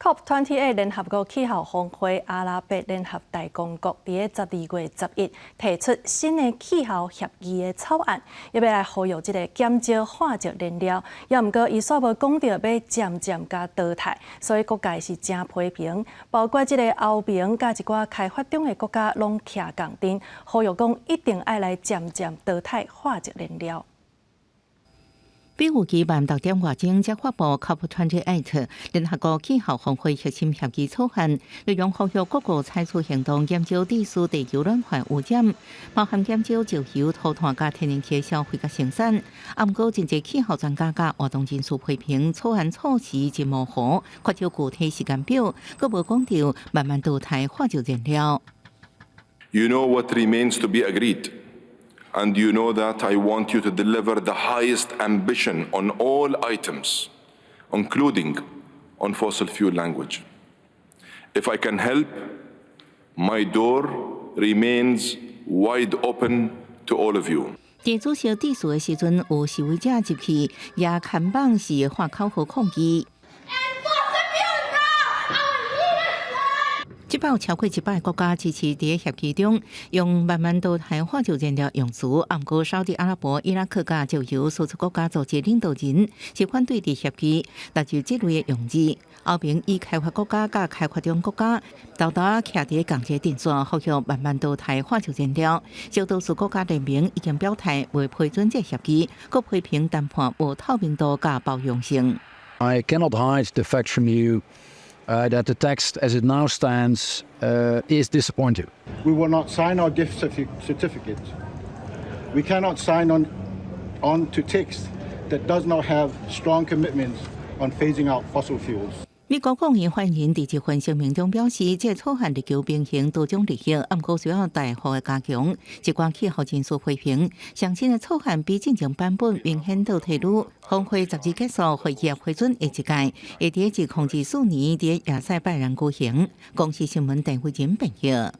COP28 聯合國氣候峰會，阿拉伯聯合大公國佇咧12月11提出新的氣候協議的草案，欲來呼籲這个減少化石燃料。也毋過，伊煞無講著欲漸漸共淘汰，所以各界是誠批評，包括這个歐盟佮一寡開發中的國家攏徛仝陣，呼籲講一定愛來漸漸淘汰化石燃料。比預期晚6點外鐘才發布 COP28 聯合國氣候峰會核心協議草案，內容呼籲各國採取行動，減少致使地球暖化污染，包含減少石油、塗炭佮天然氣消費佮生產。啊，毋過真濟氣候專家佮活動人士批評草案措辭真模糊，缺少具體時間表，閣無講著慢慢淘汰化石燃料。 You know what remains to be agreed. And you know that I want you to deliver the highest ambition on all items, including on fossil fuel language. If I can help, my door remains wide open to all of you. 佇主席致辭的時陣，有示威者入去，舉看板是喊口號抗議。 End fossil fuel now! Our leaders lie! 這擺有超過100個國家支持佇協議中用慢慢淘汰化石燃料用詞，毋過沙烏地阿拉伯、伊拉克佮石油輸出國家組織領導人是反對佇協議納入這類的用字。歐盟已開發國家佮開發中國家沓沓徛佇仝一個陣線，呼籲慢慢淘汰化石燃料。小多數國家聯盟已經表態袂批准這協議，閣批評談判無透明度佮包容性。 I cannot hide the fact from you that the text as it now stands is disappointing. We will not sign our gift certificate. We cannot sign on to text that does not have strong commitments on phasing out fossil fuels. 美國國務院發言人佇一份聲明中表示，這个草案力求平衡多種利益，毋過需要大幅的加強。一寡氣候人士批評，上新的草案比進前版本明顯倒退嚕。峰會十日結束，會議批准下一屆，會佇2024年佇亞塞拜然舉行。公視新聞鄧慧仁編譯。